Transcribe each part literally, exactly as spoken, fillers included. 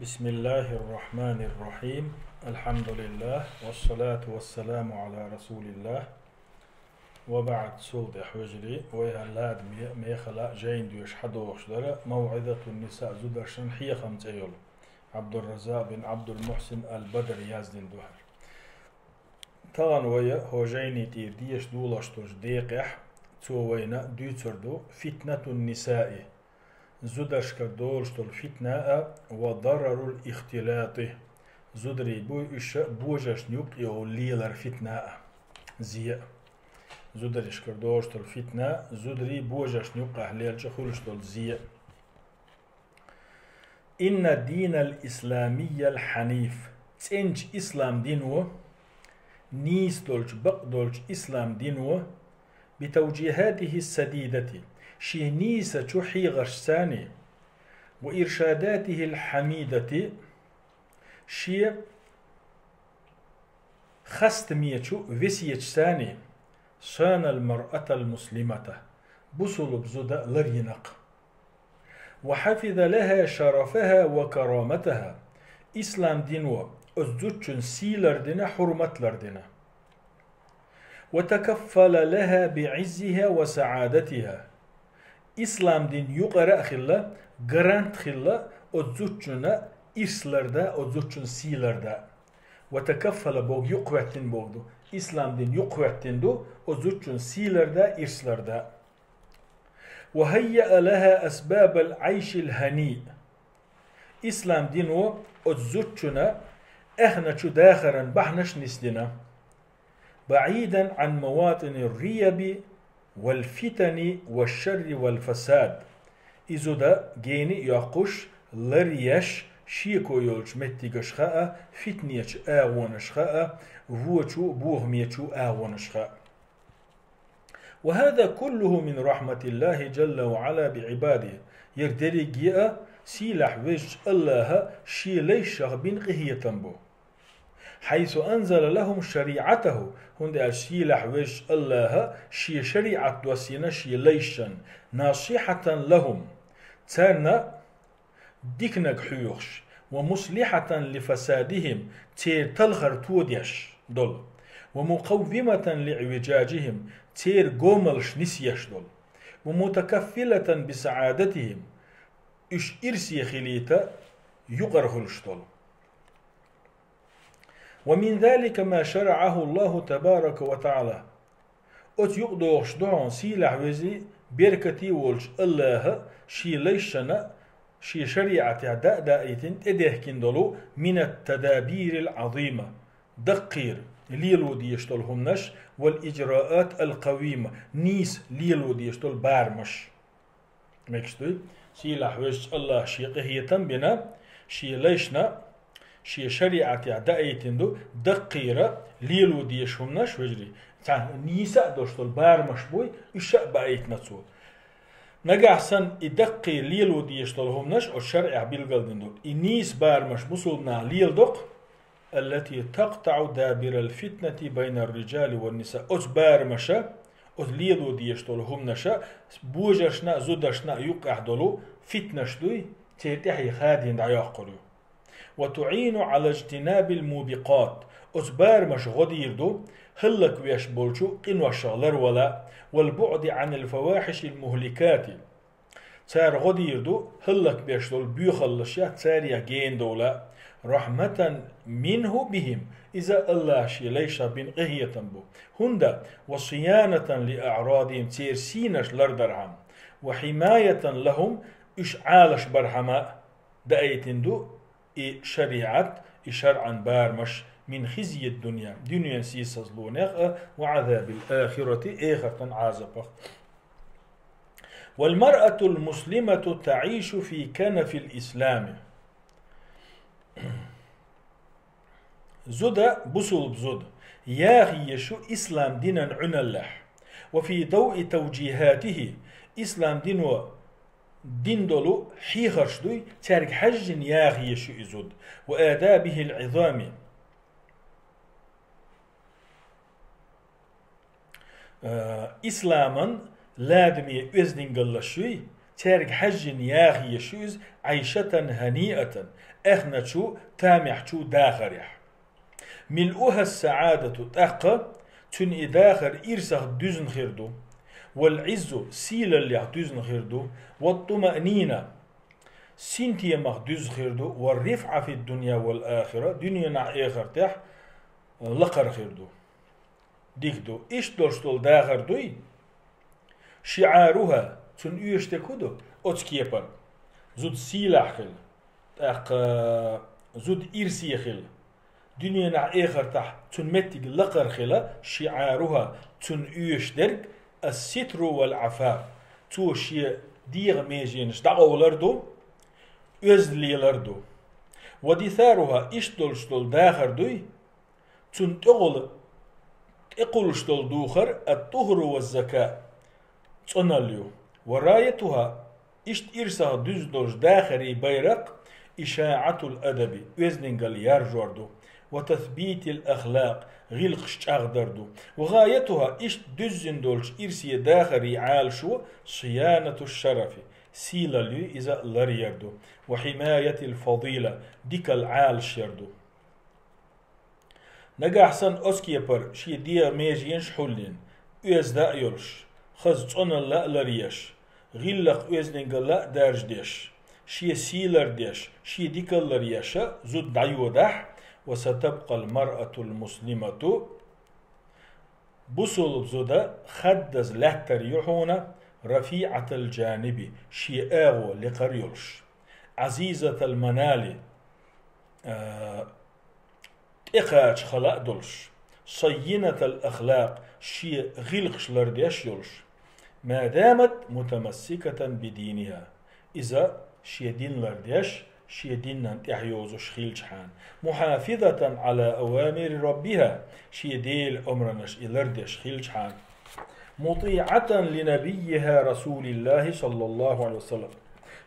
بسم الله الرحمن الرحيم. الحمد لله والصلاة والسلام على رسول الله. وبعد، цул тӀехьа, вежарий, вай хӀара ладаме, мехала жайна доьшуш хьадохуш дара موعظة النساء, зударшна хьехам цӀе йолу, Ӏабдурраззакъ бин Ӏабдул-Мухьсин ал-Бадр яздина ду хӀара. Тахана вай хӀокху жайни тӀера деша доладеш долчу декъехь, цо вайна дуьйцур ду فتنة النساء, зударшкара долуш долу фитна а, وضرر الاختلاط, зударий буй уьш божаршна юккъехула лелар фитна а, зе а. Зударшкара долуш долу фитна, зударий божаршна юккъехь лелча хуьлуш долу зе а. إن الدين الإسلامي الحنيف, цӀеначу ислам дино, нийса долчу, бакъдолчу ислам дино, بتوجيهاته السديدة, шен нийсачу хьехаршца а, وإرشاداته الحميدة, шен хастамечу весеташца а, صان المرأة المسلمة, бусулба зуда ларйина-кх. وحفظ لها شرفها وكرامتها, ислам дино оцу зудчун сий лардина, хьурмат лардина. وتكفل لها بعزها وسعادتها, ислам дин юкъара а хилла, гарант хилла оцу зудчун ирс ларда, оцу зудчун сий ларда. وتكفل боху юкъахӀоьттина боху ду. Ислам дин юкъахӀоьттина ду оцу зудчун сий ларда, ирс ларда. وهيأ لها أسباب العيش الهنيء, ислам дино оцу зудчунна аьхначу дахаран бахьанаш нисдина. بعيدا عن مواطن الريب والفتن والشر والفساد, и зуда гена а йоккхуш, лар еш, шеко йолчу меттигашха а, фитнечу агӀонашха а, вочу, бохамечу агӀонашха а. وهذا كله من رحمة الله جل وعلا بعباده, хӀара дерриге а сийлахь везачу АллахӀа шен лайшах бина къинхетам бу. حيث أنزل لهم شريعته, хӀунда аьлча сийлахь везачу АллахӀа шен шариӀат доссийна шен лайшна, ناصحة لهم, царна диканиг хьоьхуш, ومصلحة لفسادهم, церан талхар тодеш долу, ومقومة لإعوجاجهم, церан гомалш нисъеш долу, ومتكفلة بسعادتهم, уьш ирсе хилийта юкъара хуьлуш долу. ومن ذلك ما شرعه الله تبارك وتعالى. Оцу юкъадогӀуш ду хьуна сийлахь везий, беркатий волчу АллахӀа шен лайшна шен шариӀатехь даа а даийтина, тӀедехкина долу من التدابير العظيمة, даккхийра лело дезаш долу хӀуманаш, والإجراءات القويمة, нийса лело дезаш долу барамаш. Мегаш дуй? Сийлахь везачу АллахӀа шен къинхетам бина, шен лайшна, шен шариӀатехь даийтина ду, даккхийра лело дезаш хӀуманаш, вежарий. Цхьа нийса а долуш долу барамаш буй, уьш а баийтина цо. Нагахь санна и даккхийра лело дезаш долу хӀуманаш оцу шарӀехь билгалдина ду. И нийса барамаш бусулбанах леладо-кх, التي تقطع دابر الفتنة بين الرجال والنساء. Оцу барамаша, оцу лело дезаш долу хӀуманаша, божаршна а, зударшна а юккъехь долу фитнаш дуй, церан тӀаьхье хадийна дӀайоккхур ю. وتعين على اجتناب الموبقات. Оцу барамаша гӀо дийр ду хӀаллаквеш болчу къиношах ларвала, والبعد عن الفواحش المهلكات. Цара гӀо дийр ду хӀаллакбеш долу боьхаллаш, я царех гена довла, رحمة منه بهم, иза АллахӀа шен лайшах бина къинхетам бу. ХӀунда, وصيانة لأعراضهم, церан сийнаш лардархьама, وحماية لهم, уьш Ӏалаш бархьама даийтина ду и шариӀат, и шарӀан барамаш, من خزي الدنيا, дуьненан сийсазлонех а, وعذاب الآخرة, эхартан Ӏазапах. والمرأة المسلمة تعيش في كنف الإسلام. Зуда, бусулба зуда, яха езаш ю ислам динан Ӏуьналлехь, وفي ضوء توجيهاته, ислам дино дина долу хьехарш дуй, цаьрга хьаьжжина яха езаш ю и зуда, وآدابه العظام. Э, исламан ладаме оьздангаллаш юй, Цаьрга хьаьжжина яха езаш ю иза, عيشة هنيئة, аьхначу, тамехьачу дахарехь. ملؤها السعادة, тӀаккха цуьнан и дахар ирсах дуьзна хир ду, والعز, сийлаллех дуьзна хир ду, والطمأنينة, синтемах дуьзна хир ду, والرفعة في الدنيا والآخرة, дуьненахь, эхартехь лакхара хир ду. Дика ду. Иштта долуш долу дахар дуй? شعارها, цунна оьшуш дерг хӀун ду оцу кепара? Зуда сийлахь хила, тӀаккха зуда ирсе хила, дуьненахь, эхартахь цуьнан меттиг лакхара хила, شعارها, цунна оьшуш дерг, الستر والعفاف, цо шен дегӀан меженаш дӀакъовлар ду, оьзда лелар ду. ودثارها, иштта долуш долу дахар дуй? Цунна тӀехула, тӀекхуллуш долу духар الطهر والزكاة, цӀоналла ю. ورايتها, иштта ирсах дуьзна долчу дахарийн байракх, إشاعة الأدب, оьздангалла яржор ду, وتثبيت الأخلاق, гӀиллакхаш чӀагӀдар ду, وغايتها, иштта дуьззина долчу ирсе дахарийн Ӏалашо صيانة الشرف, сийлалла ю, иза ларъяр ду, وحماية الفضيلة, дикалла Ӏалашъяр ду. Нагахь санна оцу кепара шен дегӀан меженаш хьулйина, оьзда а йолуш, хаза цӀоналла а ларъеш, гӀиллакх-оьздангалла а даржадеш, шен сий лардеш, шен дикалла ларъеш а зуда дӀайодахь, وستبقى المرأة المسلمة, бусулба зуда хаддаза лаьттар ю хьуна, رفيعة الجانب, шен агӀо лекхар йолуш, عزيزة المنال, а, тӀекхача хала а долуш, صينة الأخلاق, шен гӀиллакхаш лардеш а йолуш, ما دامت متمسكة بدينها, иза шен дин лардеш, шен динан тӀехь йозуш хилчхьана, محافظة على أوامر ربها, шен Делан омранаш и лардеш хилчхьана, مطيعة لنبيها رسول الله صلى الله عليه وسلم,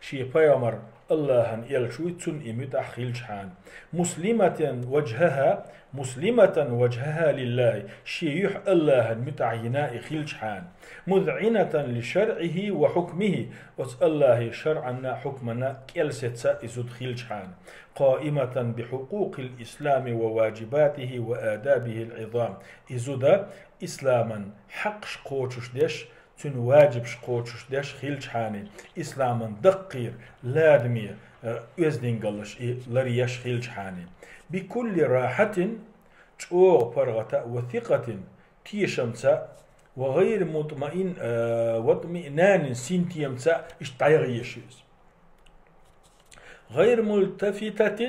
шен пайхамар АллахӀан элча вуй, цунна и муьтӀахь хилчхьана, مسلمة وجهها, مسلمة وجهها لله, шен юьхь АллахӀан муьтӀахь йина и хилчхьана, مذعنة لشرعه وحكمه, оцу АллахӀан шарӀанна, хьукманна кӀел сеца и зуда хилчхьана, قائمة بحقوق الإسلام وواجباته وآدابه العظام, и зуда исламан хьакъаш кхочуш деш, цуьнан ваджибаш кхочуш деш хилчхьана, исламан даккхийра ладаме, э, оьздангаллаш и ларъеш хилчхьана, بكل راحة, чӀогӀа паргӀата, وثقة, тешамца, وغير مطمئن, э, واطمئنان, синтемца иштта дӀаяхъеш ю иза. غير ملتفتة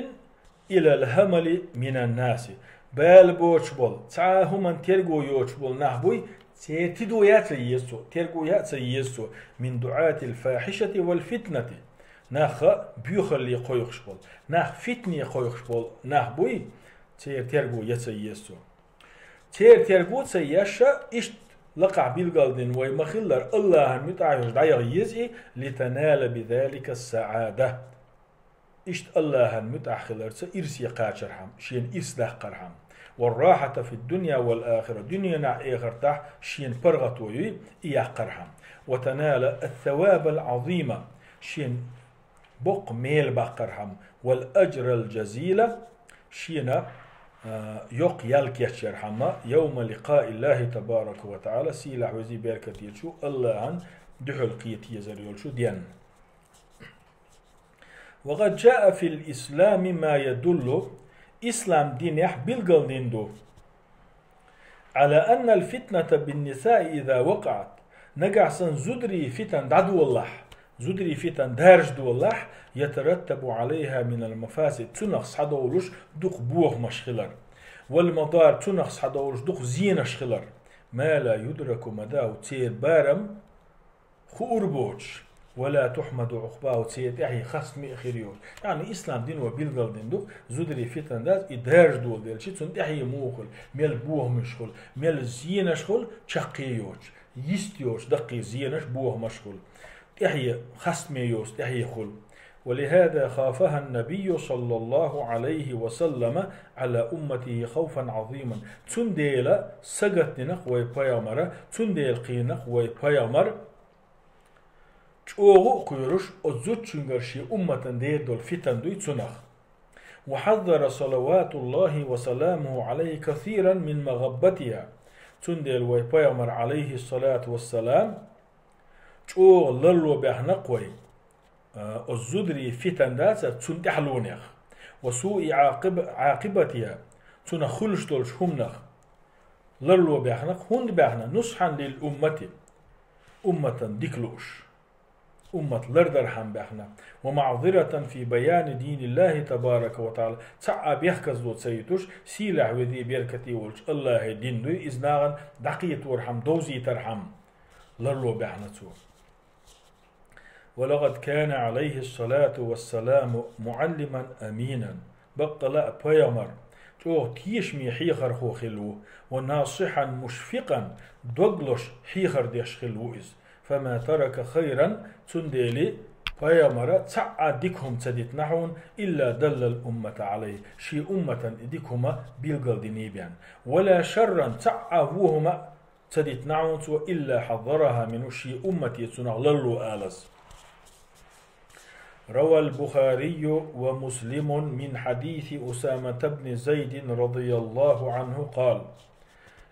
إلى الهمل من الناس. Бала боцуш болу, цхьа а хӀуманна терго йоцуш болу нах буй, церан тидо яа ца еза цо, терго яа ца еза цо, من دعاة الفاحشة والفتنة. Нах боьхалле кхойкхуш болу, нах фитне кхойкхуш болу нах буй, церан терго яа ца еза цо. Церан терго ца еш а, иштта лакхахь билгалдина вай ма-хиллара, АллахӀан муьтӀахь йолуш дӀаяхъа еза и, لتنال بذلك السعادة. Иштта АллахӀан муьтӀахь хиларца ирсе кхачархьама, шена ирс даккхархьама. والراحة في الدنيا والآخرة, дуьненахь, эхартахь шена паргӀато юй и яккхархьама. وتنال الثواب العظيم, шена боккха мел баккхархьама. والأجر الجزيل, шена, а, йоккха ял кечъярхьама, يوم لقاء الله تبارك وتعالى, сийлахь везий беркате йолчу АллахӀан дуьхьал кхета езар йолчу денна. وقد جاء في الإسلام ما يدل, ислам динехь билгалдина ду, على أن الفتنة بالنساء إذا وقعت, нагахь санна зударийн фитан дӀадолалахь, зударийн фитан даржадолалахь, يترتب عليها من المفاسد, цунах схьадовлуш дукха бохамаш хилар, والمضار, цунах схьадовлуш дукха зенаш хилар, ما لا يدرك مداه, церан барам хуур боцуш, ولا تحمد عقباه, церан тӀаьхье хастаме а хир йоцуш. Яъни ислам дино билгалдина ду, зударийн фитан дац, и даржадоладелча, цунна тӀаьхье муха хуьлу, мел бохамаш хуьлу, мел зенаш хуьлу, чаккхе йоцуш, йист йоцуш, даккхий зенаш, бохамаш хуьлу, тӀаьхье хастаме йоцу, тӀаьхье хуьлу. ولهذا خافها النبي صلى الله عليه وسلم على أمته خوفا عظيما. Цундела сагатдинарх вай пайхамара, цундела кхийнарх вай пайхамар, чӀогӀа а кхоьруш, оцу зудчуьнгара шен умматан дер долу фитан дуй цунах. وحذر صلوات الله وسلامه عليه كثيرا من مغبتها. Цундела вай пайхамар, алейхиссалату вассалам, чӀогӀа ларло баьхна-кх вай, а, оцу зударийн фитан дацара, цунна тӀаьхьалонех. وسوء عاقب-، عاقبتها, цунах хуьлуш долчу хӀуманах ларло баьхна-кх, хӀунда баьхна? نصحا للأمة, умматан дика лууш. Уммат лардархьама баьхна. ومعذرة في بيان دين الله تبارك وتعالى. Цхьа а бехказло ца йитуш, сийлахь, везий, беркатий волчу Аллахьан дин дуй, иза нахана дӀакхеторхьама, довзийтархьама ларло баьхна цо. ولقد كان عليه الصلاة والسلام معلما أمينا. Баккъала а пайхамар чӀогӀа тешаме хьехархо хилла ву, وناصحا مشفقا, дог лозуш хьехар деш хилла ву иза. فما ترك خيرا, цундела пайхамара цхьа а дика хӀума ца дитина хьуна, إلا دل الأمة عليه, шен умматан и дика хӀума билгалдина бен. ولا شرا, цхьа а вон хӀума ца дитина хьуна цо, إلا حذرها منه, шен уммате цунах ларло алаза. روى البخاري ومسلم من حديث أسامة بن زيد رضي الله عنه قال.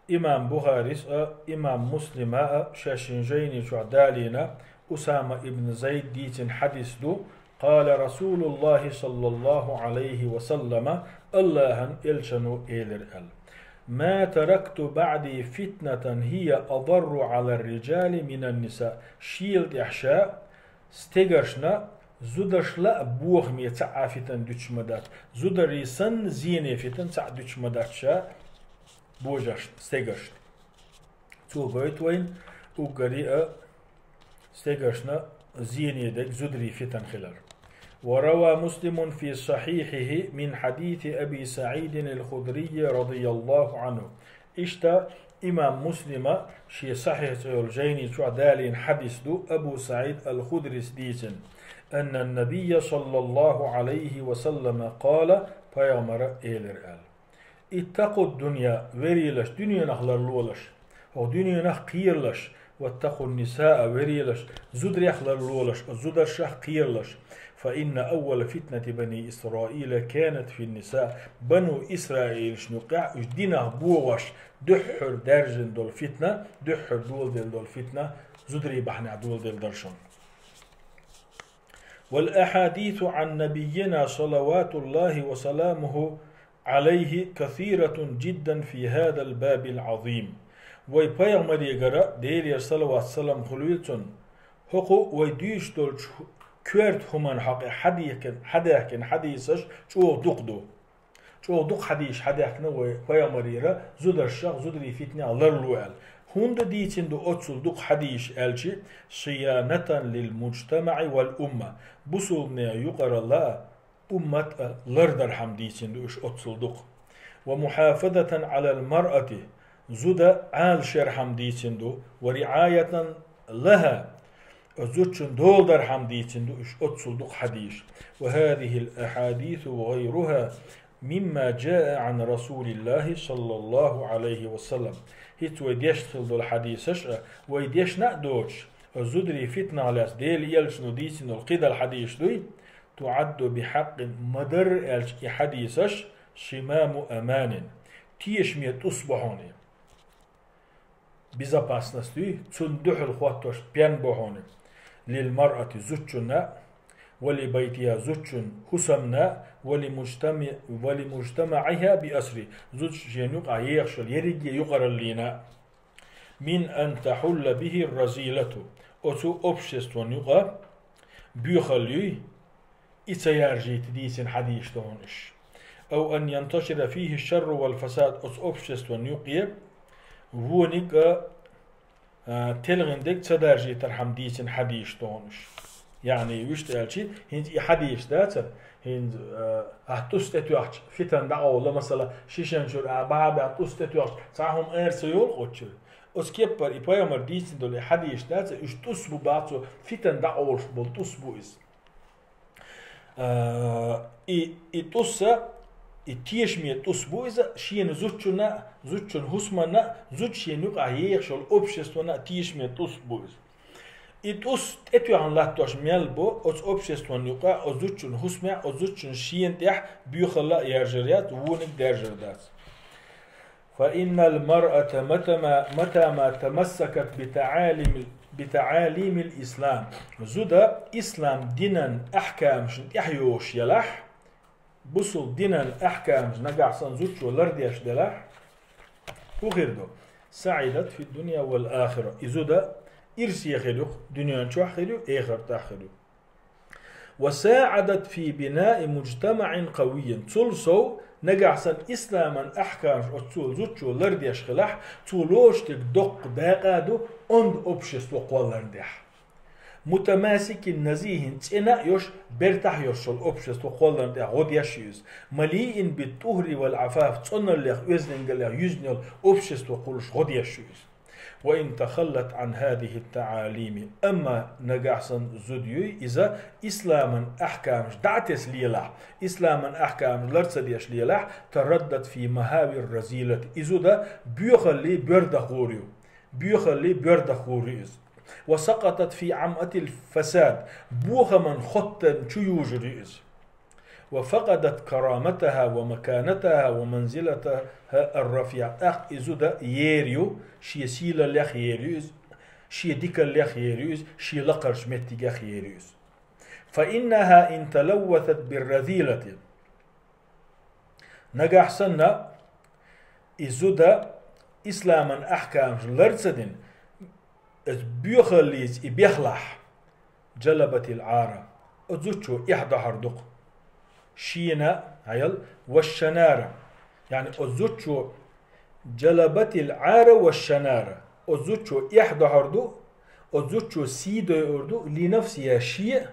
Имам Бухарис а, имам Муслима а шаьшшинна жайни чохь далийна Усама ибн Зайд дийцина хьадис ду, قال رسول الله صلى الله عليه وسلم, Аллахьан элчано элира аьлла: ما تركت بعدي فتنة هي أضر على الرجال من النساء. Шел тӀаьхьа ша стегаршна, зударшла а бохаме цхьа а фитан дуьтуш ма дац, зударий санна зене фитан цхьа а дуьтуш ма дац ша божаршна, стегаршна. Цо гойту вайна уггаре а стегаршна зене дерг зударий фитан хилар. وروى مسلم في صحيحه من حديث أبي سعيد الخدري رضي الله عنه. Иштта имам Муслима шен Сахьихь цӀе йолу жайни чохь далийна хьадис ду, Абу СаӀид ал-Худрис дийцина: أن النبي صلى الله عليه وسلم قال, пайхамара элира аьлла: اتقوا الدنيا, верийлаш, дуьненах ларлолаш, хӀокху дуьненах кхералаш, واتقوا النساء, верийлаш, зударех ларлолаш, зударшах кхералаш. فإن أول فتنة بني إسرائيل كانت في النساء. Бану Исраилашна юкъахь уьш динах богӀуш, дуьххьара даьржина долу фитна, дуьххьара доладелла долу фитна зударий бахьанехь доладелла дара шуна. والأحاديث عن نبينا صلوات الله وسلامه عليه كثيرة جدا في هذا الباب العظيم. Вай пайхамарегара, Делера салават-салам хуьлийла цунна, хӀокху вай дуьйцуш долчу коьрта хӀуманна хьокъехь хьадаьхкина, хьадаьхкина хьадисаш чӀогӀа дукха ду. ЧӀогӀа дукха хьадисаш хьадаьхкина вай пайхамарера зударшах, зударий фитнех ларло аьлла. ХӀунда дийцина ду оццул дукха хьадисаш аьлча, صيانة للمجتمع والأمة, бусулбанийн юкъаралла а, уммат а лардархьама дийцина ду уьш оццул дукха. ومحافظة على المرأة, зуда Ӏалашъярхьама дийцина ду, ورعاية لها, зудчун доладархьама дийцина ду уьш оццул дукха хьадисаш. وهذه الأحاديث وغيرها مما جاء عن رسول الله صلى الله عليه وسلم. ХӀинца вай дешна хилла долу хьадисаш а, вай дешна а доцуш, зударий фитнах лаьцна Делан элчано дийцина долу кхидолу хьадисаш дуй, تعد بحق, ма-дарра аьлча и хьадисаш, صمام أمان, тешаме тӀус бу хьуна и. Безопасность дуй, цунна дуьхьал хӀоттош пен бу хьуна. للمرأة, зудчунна, ولبيتها, зудчун хӀусамна, ولمجتمع-, ولمجتمعها بأسره, зудчун шен юкъахь ехаш йолу ерриге а юкъараллина. من أن تحل به الرذيلة, оцу обществон юкъа боьхалла юй, и ца яржийта дийцина хьадисаш ду хьуна уьш. أو أن ينتشر فيه الشر والفساد, оцу обществон юкъе вониг а, а, телхина дерг ца даржийтархьама дийцина хьадисаш ду хьуна уьш. Яъни, вуьшта аьлча, хӀинца и хьадисаш дацара, хӀинца, а, ахь тӀус тӀетоьхча, фитан дӀакъовла, масала, шишан чуьра а бахьа баьхна тӀус тӀетоьхча, цхьа хӀума эр ца йолу оцу чуьра. Оцу кеппара и пайхамар дийцина долу и хьадисаш дацара, уьш тӀус бу бац цо, фитан дӀакъовлуш болу тӀус бу иза. А, и, и тӀус а, и тешаме тӀус бу иза, шена зудчунна, зудчун хӀусаманна, зудчун юкъахь ехаш йолу обществонна тешаме тӀус бу иза. И тӀус тӀетоьхна латтош мел бу, оцу обществон юкъа, оцу зудчун хӀусамехь, оцу зудчун шена тӀехь боьхалла а яржар яц, вониг даьржар дац. فإن المرأة متى ما, متى ما تمسكت بتعاليم, بتعاليم الإسلام. Зуда ислам динан ахкамашна тӀехь йогӀуш елахь, бусул динан ахкамаш нагахь санна зудчо лардеш делахь, хӀун хир ду? سعدت في الدنيا والآخرة. И зуда ирсе хир ю, дуьнен чохь хир ю, эхартахь хир ю. وساعدت في بناء مجتمع قوي. Цул сов, нагахь санна исламан ахкамаш оццул зудчо лардеш хилахь, цо лоруш дерг доккха дакъа ду онда общество кхолларна тӀехь. متماسك نزيه, цӀена а йолуш, бертахь йолуш йолу общество кхолларна тӀехь гӀо деш ю иза. مليء بالطهر والعفاف, цӀоналлех, оьздангаллех юьзна йолу общество кхуллуш гӀо деш ю иза. وإن تخلت عن هذه التعاليم, амма нагахь санна зуда юй, иза исламан ахкамаш дӀа а тесна лелахь, исламан ахкамаш лар ца деш лелахь, تردت في مهاوي الرذيلة, и зуда боьхаллий боьрдах гӀур ю. Боьхаллий боьрдах гӀур ю иза. وسقطت في عمأة الفساد, бохаман хоттам чу южур ю иза. وفقدت كرامتها ومكانتها ومنزلتها الرفيعة. ТӀаккха и зуда ер ю, шен сийлаллех ер ю иза, шен дикаллех ер ю иза, шен лакхарчу меттигех ер ю иза. فإنها إن تلوثت بالرذيلة. Нагахь санна, и зуда исламан ахкамаш лар ца дина, оцу боьхаллица и бехлахь, جلبت العار, оцу зудчо эхь дохьур ду-кх. Шена, хьаял, والشنار, яъни оцу зудчо جلبت العار والشنار, оцу зудчо эхь дохьур ду, оцу зудчо сий дойур ду, لنفسها, шен а,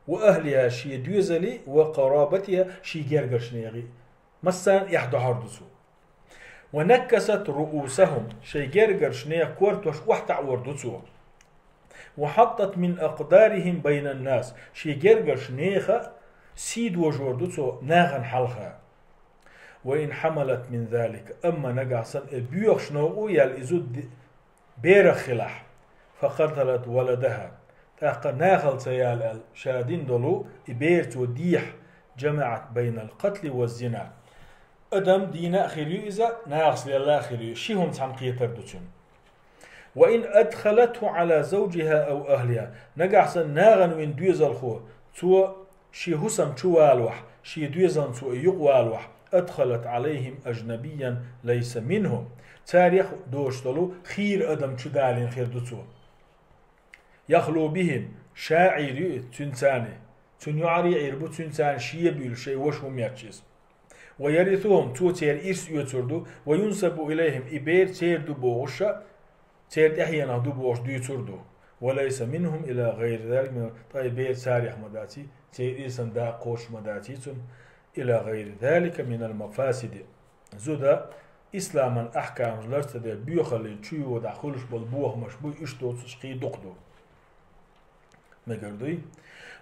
وأهلها, шен доьзале, وقرابتها, шен гергарчу нехан а. Массарна эхь дохьур ду цо. ونكست رؤوسهم, шайн гергарчу нехан кортош охьатаӀор ду цо. وحطت من أقدارهم بين الناس, шен гергарчу нехан сий дожор ду цо нахана хьалха. وإن حملت من ذلك, амма нагахь санна и боьхуш новкъа яьлла и зуда ди-, берах хилахь, فقتلت ولدها, тӀаккха нахала ца яла аьлла, ша дина долу и бер цо дехьа, جمعت بين القتل والزنا. Адам дийна а хир ю иза, нахаца лелла а хир ю, ши хӀума цхьаьна кхетар ду цуьнан. وإن أدخلته على زوجها أو أهلها, нагахь санна нахана вина доьзалхо, цо шен хӀусам чу валавахь, шен доьзална цо и юкъа валавахь, أدخلت عليهم أجنبيا ليس منهم, царех доцуш долу хийра адам чу далийна хир ду цо. يخلو بهم, ша Ӏийр ю иза цуьнан царна, цуьнан йоӀарий Ӏийр бу цуьнан царна, шен буьйлу шайн ваша хӀума етташ иза. ويرثهم, цо церан ирс оьцур ду, وينسب إليهم, и бер церан ду бохуш а, церан тӀаьхьенах ду бохуш дуьйцур ду. وليس منهم إلى غير ذلك من, ткъа и бер царех ма даций, церан ирсан дакъа кхочуш ма даций цунна, إلى غير ذلك من المفاسد. Зуда исламан ахкамаш лар ца деш боьхаллин чу йодахь хуьлуш болу бохамаш буй, уьш доцуш кхин дукха ду. Мегар дуй?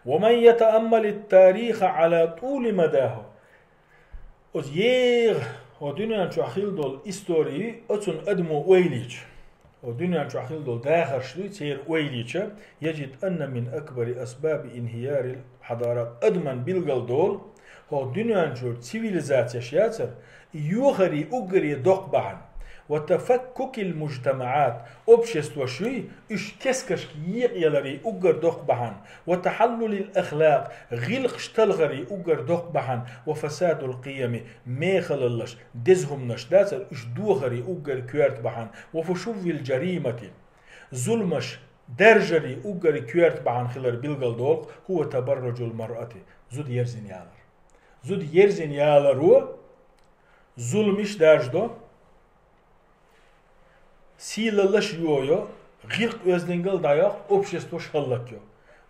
ومن يتأمل التاريخ على طول مداه. Оцу еха, хӀо дуьнен чохь хилла долу истори, оцунна адамо ойла йича, хӀо дуьнен чохь хилла долу дахарш дуй, церан ойла йича, يجد أن من أكبر أسباب انهيار الحضارات, адаман билгал долу, хӀо дуьнен чуьра цивилизацеш яцара, и йохаре уггаре доккха бахьана. وتفكك المجتمعات, обществош юй, уьш кескашка екъаяларе уггар доккха бахьана, وتحلل الأخلاق, гӀиллакхаш талхаре уггар доккха бахьана, وفساد القيم, мехалаллаш, деза хӀуманаш дацара, уьш дохаре уггар коьрта бахьана, وفشو الجريمة, зуламаш даржаре уггар коьрта бахьана хилар билгал долу, هو تبرج المرأة, зуда ерзина ялар. Зуда ерзина яларо зуламаш даржадо, сийлаллаш йойо, гӀиллакх-оьздангалла дӀайоккху, обществош хӀаллакйо.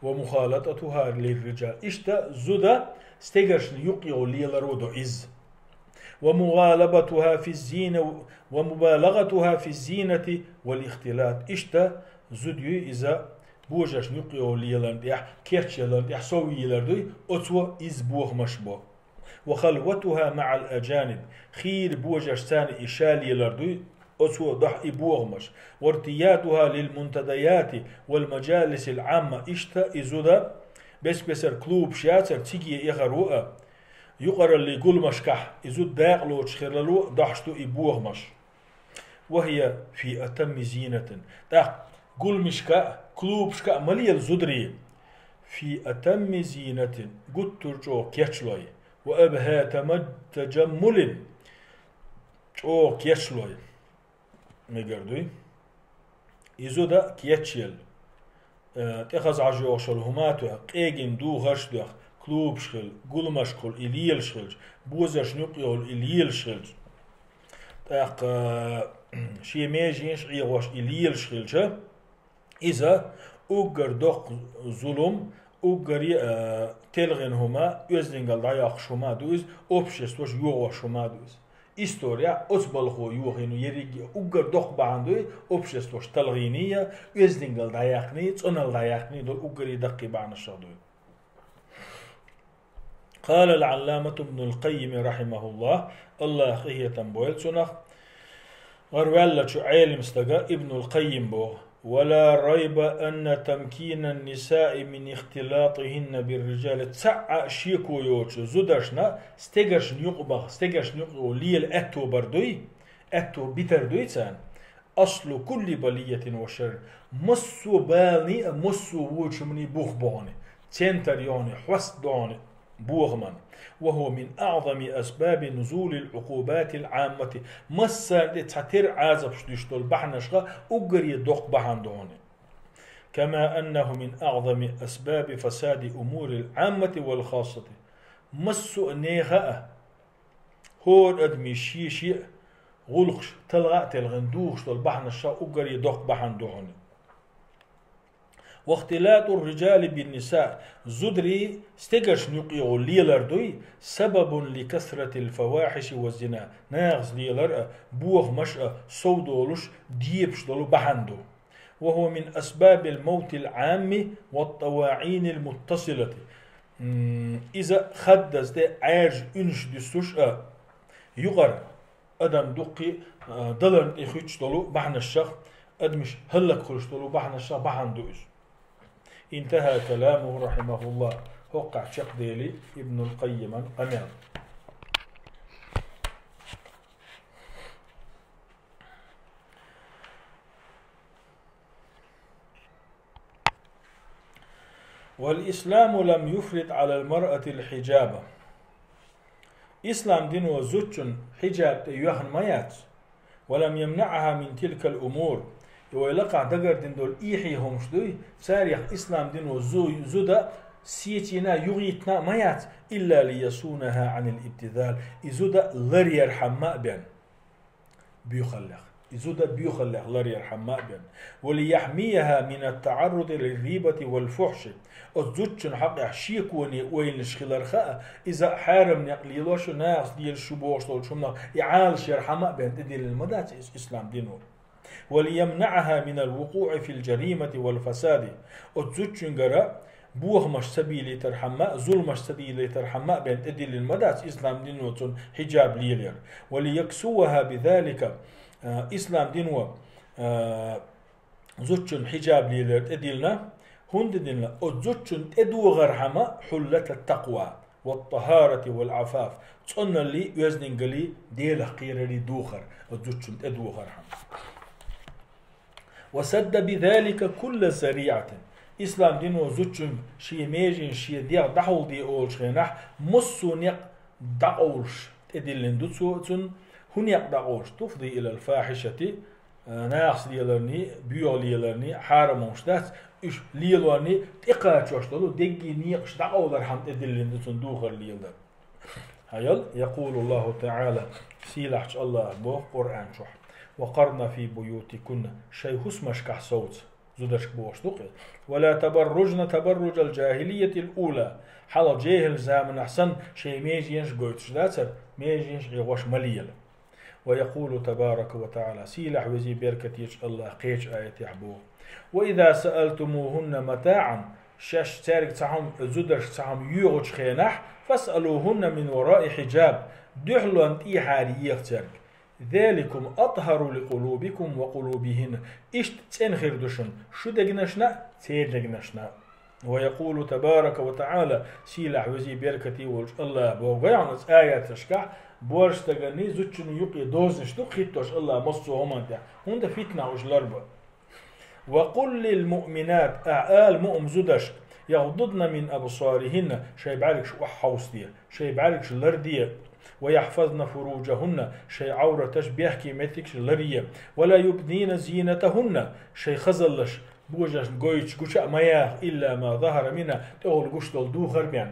ومخالطتها للرجال. Иштта зуда стегаршна юккъехула леларо до иза. ومغالبتها في الزينة ومبالغتها في الزينة والاختلاط. Иштта зуда юй иза божаршна юккъехула леларна тӀехь, кечъяларна тӀехь сов йийлар дуй, оцо иза бохамаш бо. وخلوتها مع الأجانب. Хийра божаршца и ша лелар дуй, Оцо дохь и бохамаш. وارتيادها للمنتديات والمجالس العامة. Иштта и зуда бес-бесара клубаш яцар, цига яхар ву а. Юкъараллий гуламашкахь и зуда дакъа лоцуш хилар ву а дохьуш ду и бохамаш. وهي في أتم زينة. ТӀаккха гуламашка а, клубашка а ма лела зударий. في أتم زينة. Гуттар а чӀогӀа кечлой. وأبهى تم-، تجمل. ЧӀогӀа кечлой. Мегар дуй. И зуда кечъелла. Э, тӀехаза Ӏаш йогӀуш йолу хӀума а тоьхна, къегина духарш а доьхна, клубаш хила, гуламашкахула и лелаш хилча, бозаршна юкъа йолу и лелаш хилча. ТӀаккха, э, шен меженаш Ӏехош и лелаш хилча, иза уггар доккха зулам, уггаре а, э, телхина хӀума, оьздангалла дӀайоккхуш хӀума а ду иза, обществош йохош хӀума а ду иза. История оцу балхо йохийна ерриге а уггар доккха бахьана дуй, обществош талхийний а, оьздангалла дӀаяьккхиний, цӀоналла дӀаяьккхиний долу уггаре даккхий бахьанашах дуй. قال العلامة ابن القيم رحمه الله, Аллах къинхетам бойла цунах, гӀараваьллачу Ӏелам стага Ибнул Къаййим боху: ولا ريب أن تمكين النساء من اختلاطهن بالرجال. Цхьа а шеко йоцуш зударшна стегаршна юкъа баха, стегаршна юкъа лела аьтто бар дуй, аьтто битар дуй царна. أصل كل بلية وشر. Массо а баланийн а, массо а вочу хӀуманийн бух бу хьуна, центр ю хьуна, хьост ду хьуна бохаман. وهو من أعظم أسباب نزول العقوبات العامة. Массарна тӀе цхьатерра Ӏазапаш дуьсуш долу бахьанашха уггаре доккха бахьана ду хьуна. كما أنه من أعظم أسباب فساد أمور العامة والخاصة. Массо а нехан а, хӀора адамийн шен-шен а гӀуллакхаш талха а телхина духуш долу бахьанашха уггаре доккха бахьана ду хьуна. واختلاط الرجال بالنساء. Зударий стегаршна юкъа йогӀу лелар дуй, سبب لكثرة الفواحش والزنا. Нахаца лелар а, бохамаш а сов долуш, дебаш долу бахьана ду. وهو من أسباب الموت العام والطواعين المتصلة. М, иза хаддаза тӀе Ӏаьржа уьнаш дуьссуш а, юкъара адам дуккхий, а, даларна тӀе хуьттуш долу бахьанашах, адамаш хӀаллакьхуьлуш долу бахьанашах бахьана ду иза. انتهى كلامه رحمه الله. ХӀокхахь чекхдели Ибнул Къаййиман къамел. والإسلام لم يفرض على المرأة الحجاب. Ислам дино зудчун хьиджаб тӀе йоьхна ма яц. ولم يمنعها من تلك الأمور. И вай лакхахь дагардина долу эхье хӀумаш дуй, царех ислам дино зу-, зуда сецийна а, юхайиттина а ма яц, إلا ليصونها عن الابتذال. И зуда ларъярхьама а бен. Боьхаллех. И зуда боьхаллех ларъярхьама а бен. وليحميها من التعرض للغيبة والفحش. Оцу зудчун хьокъехь шеконе ойланаш хиларха а, иза хьарам некъ лелош ю, нахаца лелаш ю бохуш долчу хӀуманах и Ӏалашъярхьама а бен тӀедиллина ма дац иза ислам дино. وليمنعها من الوقوع في الجريمة والفساد. Оцу зудчуьнгара бохамаш ца бийлийтархьама а, зуламаш ца дийлийтархьама а бен тӀедиллина ма дац ислам дино цунна хьиджаб лелаяр. وليكسوها بذلك, а, ислам дино, а, зудчун хьиджаб лелаяр тӀедиллина, хӀунда диллина, оцу зудчун тӀедогӀархьама حلة التقوى والطهارة والعفاف, цӀоналлий, оьздангаллий, Делах кхерарий духар, оцу зудчун тӀедогӀархьама. وسد بذلك كل ذريعة. Ислам дино зудчун шен меженаш шен дегӀ дӀахьулде олучу хенахь, массо а некъ дӀакъовлуш тӀедиллина ду цо, цунна. ХӀун некъ дӀакъовлуш? تفضي إلى الفاحشة, а, нахаца леларний, боьха леларний, хьарам хӀумаш дац, уьш лелорний тӀекхачош долу деггий некъаш дӀакъовлархьама тӀедиллина ду цунна духар леладар. Хьаял, يقول الله تعالى, сийлахьчу Аллаха боху Къуръан чохь: وقرن في بيوتكن, шайн хӀусамашкахь совца, зударшка бохуш ду-кх. ولا تبرجن تبرج الجاهلية الأولى, хьалха жехӀил заманахь санна шайн меженаш гойтуш дацара, меженаш Ӏехош ма лела. ويقول تبارك وتعالى, сийлахь везий беркатечу Аллаха кхечу аятехь боху: وإذا سألتموهن متاعا, шаьш цаьрга цхьа хӀума, зударшка цхьа хӀума йоьхучу хенахь, فاسألوهن من وراء حجاب, дуьхьалонна тӀехьара еха цаьрга. ذلكم أطهر لقلوبكم وقلوبهن. Иштта цӀена хир ду шуна, шун дегнашна а, церан дегнашна а. ويقول تبارك وتعالى, сийлахь везий беркатий волчу АллахӀа боху гойхьана оцу аяташкахь, боьрша стаганний, зудчунний юкъе дозанаш ду кхиттош АллахӀа массо а хӀуманна тӀехь, хӀунда фитнах уьш ларба. وقل للمؤمنات, ахьа ала муъмин зудашка, يغضضن من أبصارهن, шайн бӀаьргаш охьахьовсаде, шайн бӀаьргаш ларде, ويحفظن فروجهن, шайн Ӏавраташ, бехке меттигаш ларъе, ولا يبدين زينتهن, шайн хазаллаш божаршна гойтуш гуча а ма яха, إلا ما ظهر منها, тӀехула гуш долу духар бен.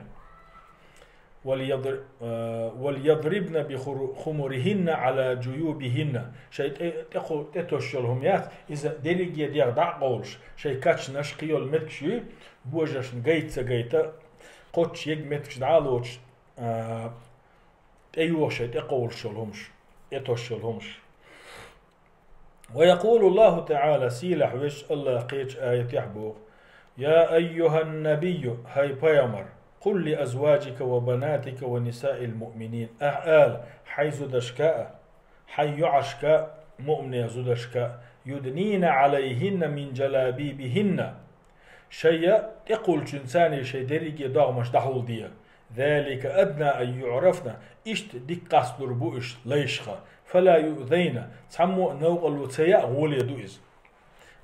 وليضر-, э, وليضربن بخر-, خمرهن على جيوبهن. Шайн тӀе-, тӀекху-, тӀетосуш йолу хӀума яц, иза дерриге дегӀ дӀа а къовлуш, шайн качанаш, кхин йолу меттигаш юй, божаршна гайта ца гайта, кхоччуш ерг меттигаш дӀа а лоцуш, а, тӀейогӀу шайн тӀекховлуш йолу хӀумаш, тӀетосуш йолу хӀумаш. ويقول الله تعالى, сийлахь везачу АллахӀа кхечу аятехь боху: يا أيها النبي, хӀай пайхамар, قل لأزواجك وبناتك ونساء المؤمنين, ахьа ала хьайн зудашка а, хьайн йоӀашка а, муъминех зудашка а, يدنين عليهن من جلابيبهن, шайн тӀекхуллучуьнца шайн дерриге догӀмаш дӀахьулде. ذلك أدنى أن يعرفن, иштта дика къасталур бу уьш лайшха, فلا يؤذين, цхьаммо а новкъарло ца яа гӀоле ду иза.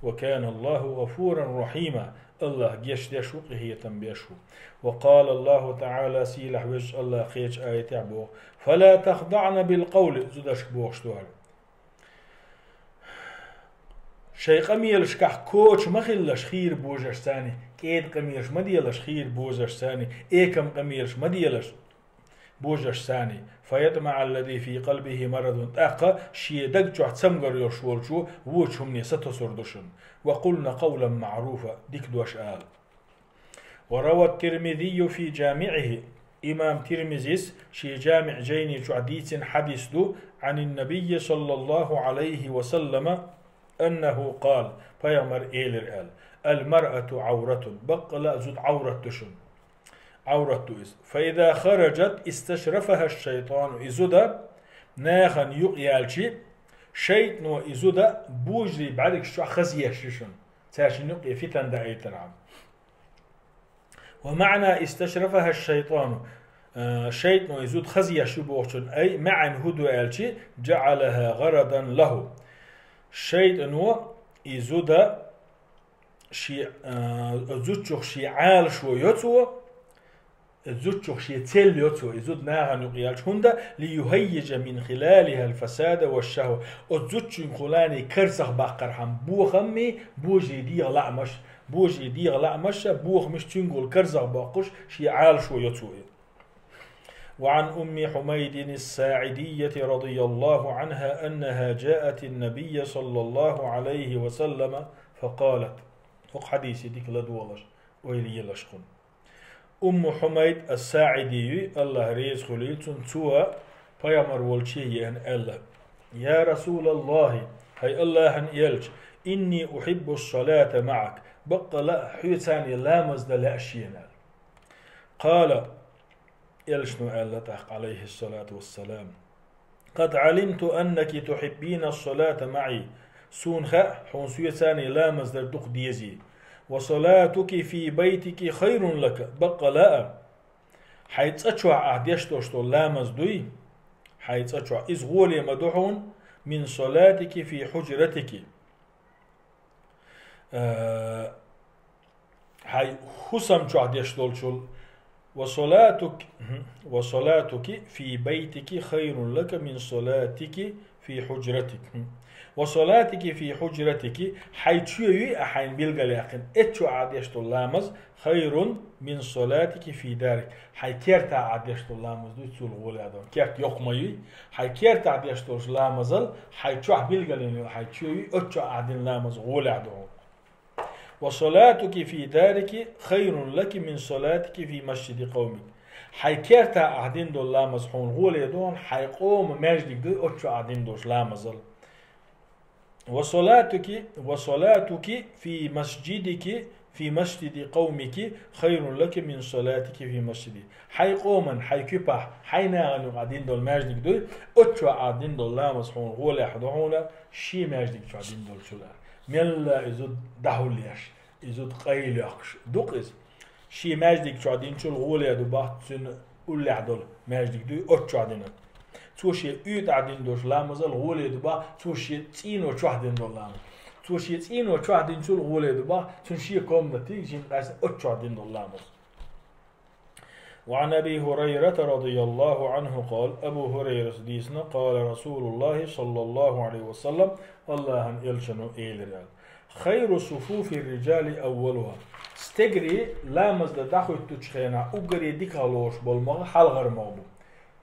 وكان الله غفورا رحيما, АллахӀ гечдеш ву, къинхетам беш ву. وقال الله تعالى, сийлахь везачу АллахӀа кхечу аятехь боху: فلا تخضعن بالقول, зудашка бохуш ду хӀара. Шайн къамелашкахь коча ма хилалаш хийра божаршцаний, кӀеда къамелаш ма делаш хийра божаршцаний, экам къамелаш ма делаш божаршцаний. فيطمع الذي في قلبه مرض, тӀаккха шен даг чохь цамгар йолуш волчо вочу хӀумане сатосур ду шуна. وقلن قولا معروفا, дика дош ала. وروى الترمذي في جامعه, имам Тирмизис шен ЖамиӀ жайни чохь дийцина хьадис ду, عن النبي صلى الله عليه وسلم أنه قال, пайхамар элира аьлла: المرأة عورة, баккъала а зуда Ӏаврат ду шуна. Ӏаврат ду иза. فإذا خرجت استشرفها الشيطان, и зуда нахана юкъаяьлчи, шайтано и зуда божарийн бӀаьргаш чохь хазъеш ю шуна, цаьршинна юкъе фитан даийтархьама. ومعنى استشرفها الشيطان, э, шайтано и зуда хазъеш ю бохучун, ай, маьӀна хӀун ду аьлчи, جعلها غرضا له. Шайтано и зуда шен, э, зудчух шен Ӏалашо йо цо, зудчух шен цель йо цо, и зуда нахана юкъаяьлча, хӀунда, ليهيج من خلالها الفساد والشهوة. Оцу зудчуьнгахула карзахбаккхархьама бохаммий, божарийн дегӀан лаамаш, божарийн дегӀан лаамаш а, бохамаш а цуьнгахула карзахбоккхуш, шен Ӏалашо йо цо и. وعن أم حميد الساعدية رضي الله عنها أنها جاءت النبي صلى الله عليه وسلم فقالت. ХӀокху хьадисе дика ладогӀалаш, ойла елаш кхунна. Умму Хьумайд ас-СаӀиди юй, АллахӀ реза хуьлийла цунна, цо пайхамар волче еана аьлла: يا رسول الله, хӀай АллахӀан элча, إني أحب الصلاة معك, баккъала а хьоьцаний ламаз дан лаьа шена аьлла. قال, элчано аьлла тӀаккха, Ӏалайхиссалату вассалам: قد علمت أنك تحبين الصلاة معي. Суна хаьа, хьуна соьцаний ламаз дар дукха дезий. وصلاتك في بيتك خير لك. Баккъала а, хьайн цӀа чохь ахь деш долуш долу ламаз дуй, хьайн цӀа чохь, иза гӀоле ма ду хьуна, من صلاتك في حجرتك. Э, хьайн хӀусам чохь деш долчул, وصلاتك, وصلاتك في بيتك خير لك من صلاتك في حجرتك. وصلاتك في حجرتك, хьайн чоь юй а хьайна билгалъяьккхина, эццу чохь ахь деш долу ламаз, خير من صلاتك في دارك. Хьайн кертахь ахь деш долу ламаз дуй цул гӀоле а долу. Керт йоккха ма юй. Хьайн кертахь деш долчу ламазал, хьайн чохь билгалйина йолу хьайн чоь юй, оццу чохь ахь дина ламаз гӀоле а ду хьуна. وصلاتك في دارك خير لك من صلاتك في مسجد قومك. Хьайн кертахь ахь дина долу ламаз хьуна гӀоле ду хьуна, хьайн къоман маьждиг дуй, оццу чохь ахь дина долчу ламазал. وصلاتك, وصلاتك في مسجدك في مسجد قومك خير لك من صلاتك في مسجدي. Хьай къоман, хьай куьпахь, хьай нахана юкъахь дина долу маьждиг дуй, оцу чохь Ӏа дина долу ламаз хьуна гӀолехь ду хьуна, шен маьждиг чохь дина долчул а. Мелла и зуда дӀахьулъеш, и зуда къайлайоккхуш ду-кх иза. Шен маьждиг чохь динчул гӀоле ду боху цуьнан уллехь долу маьждиг дуй, оцу чохь дина. Цо шен уьйтӀахь дина долуш ламазал гӀоле ду боху, цо шен цӀийно чохь дина долу ламаз. Цо шен цӀийно чохь динчул гӀоле ду боху, цуьнан шен комнатий жин къаьсна оцу чохь дина долу ламаз. وعن أبي هريرة رضي الله عنه قال, Абу ХӀурайрас дийцина, قال رسول الله صلى الله عليه وسلم, Аллахьан элчано элира аьлла: خير صفوف الرجال أولها. Стегарий ламаз дан дӀахӀуьттучу хенахь уггаре дикагӀа лоруш болу могӀа хьалхара могӀа бу.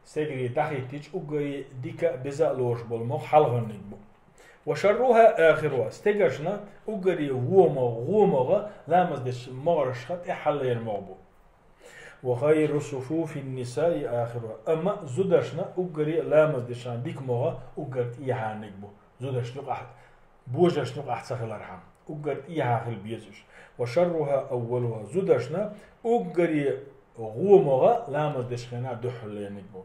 Стегарий дӀахӀиттича уггаре дика а, беза а лоруш болу могӀа хьалхарниг бу. وشرها آخرها. Стегаршна уггаре вон могӀа, гӀо могӀа ламаз дечу могӀаршха тӀаьххьара могӀа бу. وخير صفوف النساء آخرها. Амма зударшна уггаре ламаз дечарна дика могӀа уггар тӀехьарниг бу. Зударшна юкъахь, божаршна юкъахь ца хилархьама, уггар тӀехьа хила беза уьш. وشرها أولها. Зударшна уггаре гӀо могӀа ламаз дечу хенахь дуьххьарлерниг бу.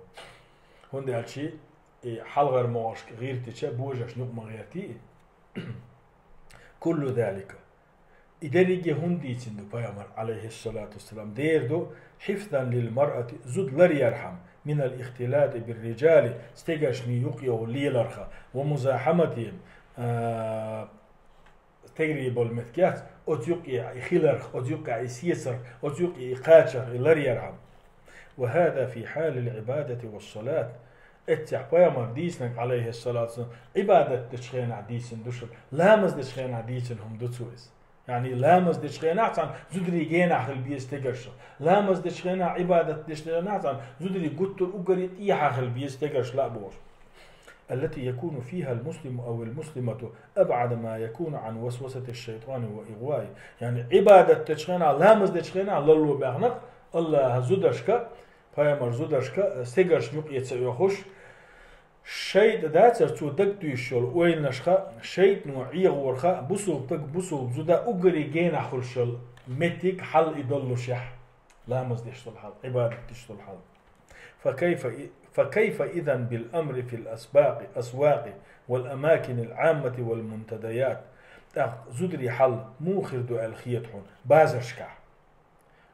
ХӀунда аьлча и хьалхара могӀаршка гӀиртича божаршна юкъа ма гӀертий и. كل ذلك. И дерриге хӀунда дийцина ду пайхамар, Ӏалайхиссалату вассалам? Дера ду, حفظا للمرأة, зуда ларъярхьама, من الاختلاط بالرجال, стегаршний юкъа йогӀу леларха, ومزاحمتهم, а, стегарий болу меттиг яц, оцу юкъе и хиларх, оцу юкъе и сецарх, оцу юкъе и кхачарх, и ларъярхьама. وهذا في حال العبادة والصلاة. Эццехь пайхамар дийцинарг, Ӏалайхиссалату вассалам, Ӏибадат дечу хенахь дийцина ду шуна, ламаз дечу хенахь дийцина хӀума ду цо иза. Яъни ламаз дечу хенахь цхьана зударий генахь хила беза стегарш. Ламаз дечу хенахь, Ӏибадат дечу хенахь цхьана зударий гуттар а уггаре тӀехьа хила беза стегарш ла а бохуш. التي يكون فيها المسلم أو المسلمة أبعد ما يكون عن وسوسة الشيطان وإغوائه. Яъни Ӏибадат дечу хенахь, ламаз дечу хенахь ларло баьхна-кх Аллахьа зударшка, пайхамар зударшка, стегаршна юкъе ца оьхуш, шайтӀа дацара цо дагтуьйсуш йолу ойланашха, шайтӀано Ӏехорха, бусулба стаг, бусулба зуда уггаре генахь хуьлуш йолу меттиг, хьал и доллушехь, ламаз деш долу хьал, Ӏибадат деш долу хьал. فكيف إ-، فكيف إذن بالأمر في الأسباق، أسواق والأماكن العامة والمنتديات؟ ТӀаккха зударий хьал муха хир ду аьлла хета хьуна базаршкахь,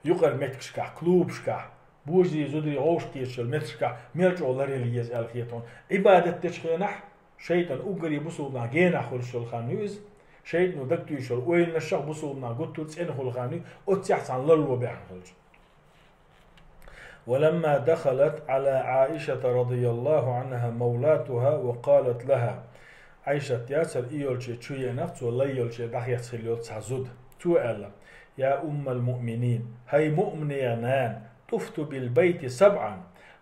юкъара меттигашкахь, клубашкахь, божарий, зударий гӀовшах кхеташ йолу меттигашкахь мел чӀогӀа ларъяла еза аьлла хета хьуна? Ӏибадат дечу хенахь шайтӀан уггаре бусулба нах генахь хуьлуш йолу хан ю иза. ШайтӀано дагтуьйсуш йолу ойланашшах бусулба нах гуттар а цӀена хуьлу хан ю, оццехь цхьана ларло баьхна хилча. ولما دخلت على عائشة رضي الله عنها مولاتها وقالت لها. Ӏайшат яцара, и йолче чу еана-кх цо, лай йолче дӀахецна хилла йолу цхьа зуда. Цо аьлла: يا أم المؤمنين, хӀай муъминех нана, طفت بالبيت سبعا,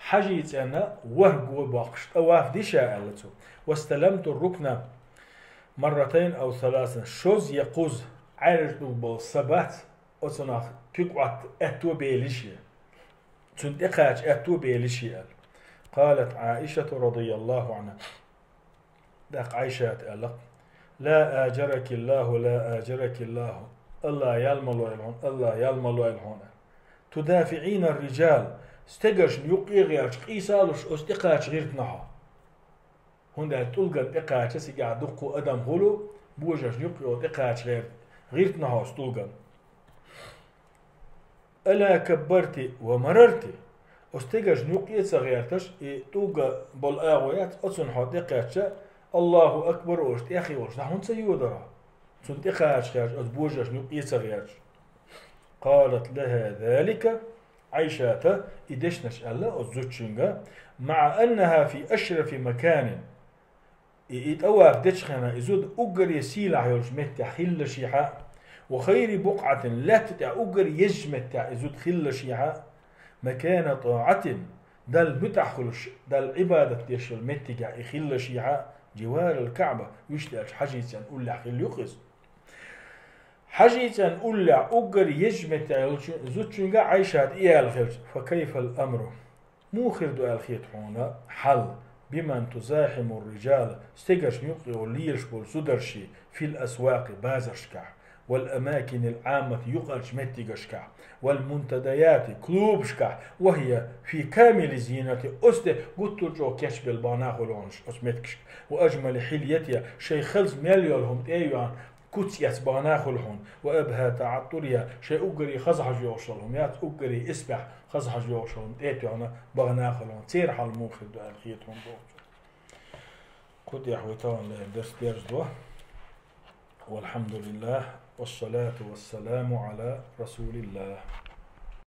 хьажий цӀенна ворхӀ го боккхуш тӀаваф ди ша, аьлла цо. واستلمت الركن مرتين أو ثلاثا, шозза я кхузза, Ӏаьржа тӀулг болу са бац, оцунах туьга Ӏотта аьтто бели шен. Цунна тӀекхача аьтто бели шен аьлла. قالت عائشة رضي الله عنها. ТӀаккха Ӏайшата аьлла: لا آجرك الله، لا آجرك الله. Аллах ял ма лойла хьуна, Аллах ял ма лойла хьуна. تدافعين الرجال. Стегаршна юккъе гӀерташ, къийсалуш оцу тӀекхача гӀиртина хьо. ХӀунда аьлча тӀулган тӀекхача цигахь дуккха адам хуьлу, божаршна юккъе тӀекхача гӀерта гӀиртина хьо оцу тӀулган. ألا كبرت ومررت. Оцу стегаршна юккъе а ца гӀерташ, и тӀулга болу агӀо яц, оцунна хьо тӀекхаьчча, Аллаху акбар олуш, тӀехъе олуш, дӀа хӀунда ца йодара? Цунна тӀекхача гӀерташ, оцу божаршна юккъе а ца гӀерташ. قالت لها ذلك, Ӏайшата и дешнаш аьлла оцу зудчуьнга, مع أنها في أشرف مكان. И, и тӀаваф дечу хенахь и зуда уггаре сийлахь йолчу меттехь хиллашехь а, وخير بقعة, лаьтта тӀехь уггаре езачу меттехь и зуда хиллашехь а, مكان طاعة, Далла муьтӀахь хуьлуш, Далла Ӏибадат деш йолу меттигехь и хиллашехь а, جوار الكعبة, вуьшта аьлча хьажий цӀенна уллехь хилла ю-кх иза. Хьажий цӀенна уллехь уггаре езачу меттехь йолчу зудчуьнга Ӏайшата и аьлла хилча, فكيف الأمر? Муха хир ду аьлла хета хьуна хьал, بمن تزاحم الرجال, стегаршна юккъе лелаш болу зударший, في الأسواق, базаршкахь, والأماكن العامة юкъарча меттигашкахь, والمنتديات клубашкахь, وهي في كامل زينتها оцу де гуттар а чӀогӀа кечбелла бахьана хуьлу хьуна оцу меттигашка, وأجمل حليتها шайн хаза мел йолу хӀума тӀе а йоьхна, куц эцна бахьана хуьлу хьуна, وأبهى تعطرها шайн уггаре хаза хьожа йогӀуш йолу хӀума яц, уггаре исбаьхьа хаза хьожа йогӀуш йолу хӀума тӀе а тоьхна бахьана хуьлу хьуна, церан хьал муха хир ду аьлла хета хьуна боху. Кху тӀехь вай тахана леррина дерс дерзадо. والحمد لله والصلاة والسلام على رسول الله.